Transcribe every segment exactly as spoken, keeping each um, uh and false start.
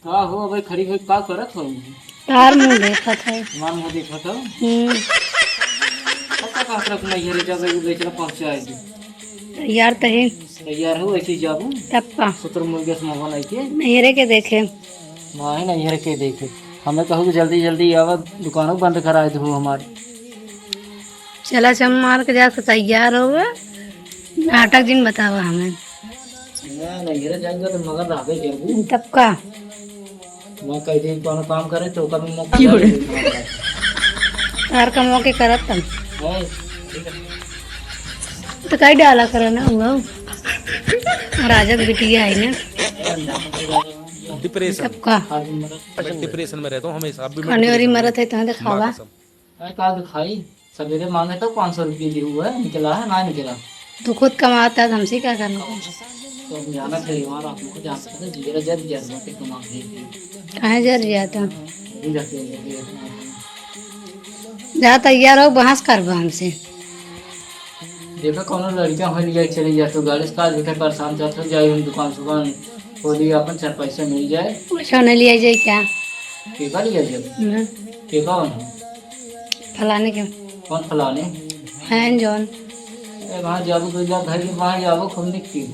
का हो, अबे खड़ी होई का करत हो? तार मुँह देखत है। हमार मुँह देखत हो? हम्म। पता का तरफ नैहरे जाबे, एगो बेचना पहुँचाए दे। तैयार तो है। तैयार हो, ऐसे ही जाबू? तब का? सुतुर मुर्गे से मुँह बनाई के। नैहरे के देखे। नहीं, नैहरे के देखे। हमें कहू कि जल्दी जल्दी आवा, दुकानों बंद कराए दू हमार। चला चम मार के जाके तैयार होवे, नाटक जिन बतावा हमें। ना, नैहरे जाएंगे तो मगर रहबे करबू। तब का? मैं कह दी कोनो काम करे तो ओकर में मौका की बोले? दे दे। तार का मौके करत तन। हाँ, ठीक है। तो कई डाला करे ना हुआ। राजा के बिटिया है ना। डिप्रेशन। तब का? मैं डिप्रेशन में रहता हूँ हमेशा, अब भी मैं खाने वाली डिप्रेशन में मरत है तो हूँ। देखावा। माँ कसम। अरे का दिखाई, सवेरे मांगे तो पाँच सौ रुपये दी हुआ है, निकला है ना निकला। तू खुद कमाता है, हमसे क्या करना? तो हम जाना चाहिए, वहाँ आप लोग को जान सकते हैं, जिगरा जर गया, बातें कमा के। काहे जर गया था? अभी जाते हैं, अभी अपना। जा तैयार हो, बहस करबा हमसे। देखो, कौनो लड़का हो लिया, चले जा, तो गाड़ी से काज बैठे परेशान, जाते हो, जाए हम दुकान सुकान खोली, अपन चार पैसा मिल जाए। पैसा नहीं लिया जाए क्या? केका लिया जाए? हम्म। केका होना? फलाने के। कौन फलाने? हैं जौन। ए, वहाँ जाबो तो जा, घर के वहाँ जाबो, खूब निकली।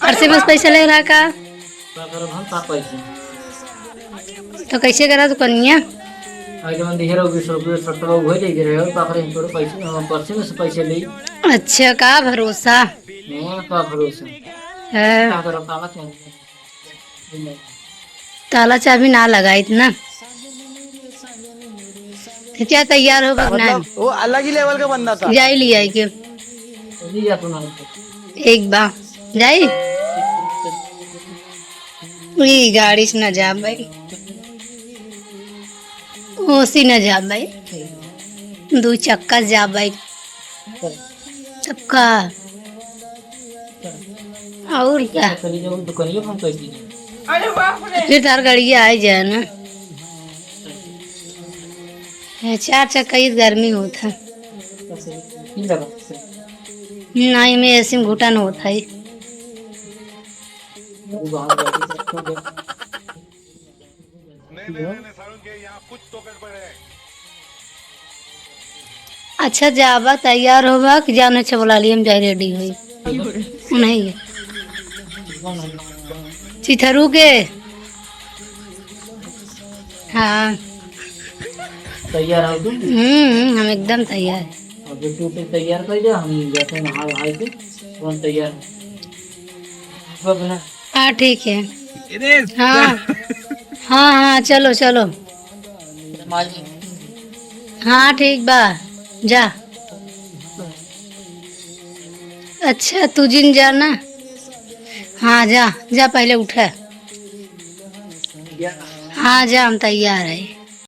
और से बस पैसा ले रहा का? का करब हम, का पैसे? तो कैसे करा दुकनिया? आज जवन दिहे रहो बीस रुपये, सत्तर रुपये, वही लेके रहे हो, का करे, तोरे पैसे, हम पर्से में से पैसे ले। अच्छा, का भरोसा? नहीं, का भरोसा? हाँ। का करब, का करब? ताला चाबी ना लगाइत ना। तो क्या तैयार हो बगना? मतलब, वो अलग ही लेवल का बंदा था। जाई लिया के। एक बा। जाई। ई गाड़ी से ना जा भाई। ओसी ना जा भाई। दू चक्का से जा भाई। सबका। और क्या? चली जाओ दुकानिया पर हम कैसे जाएं? फिर तार गाड़िया आ जाए ना। ये चार चक्का इस गर्मी होत है। कैसे? नहीं लगा? नहीं, मैं ऐसे में घुटन होत है। वो बाहर जाके नहीं, नहीं, नहीं, नहीं, सारुण के यहाँ कुछ तो गड़बड़ है। अच्छा, जाबा, तैयार होबा कि जाने छे बोला लिए हम जाए रेडी होई। नहीं है। चिथरू के। हाँ। तैयार हो तुम? हम्म, हम्म, हम एकदम तैयार। अब तू तो तैयार कर दे, हम जाते हैं नहा वहा के, तुरंत तैयार। हाँ, ठीक है। हाँ। हाँ, हाँ, चलो, चलो। हाँ, ठीक बा, जा। अच्छा, तू जिन जा ना। हाँ, जा, जा, पहले उठा। हाँ, जा, हम तैयार है।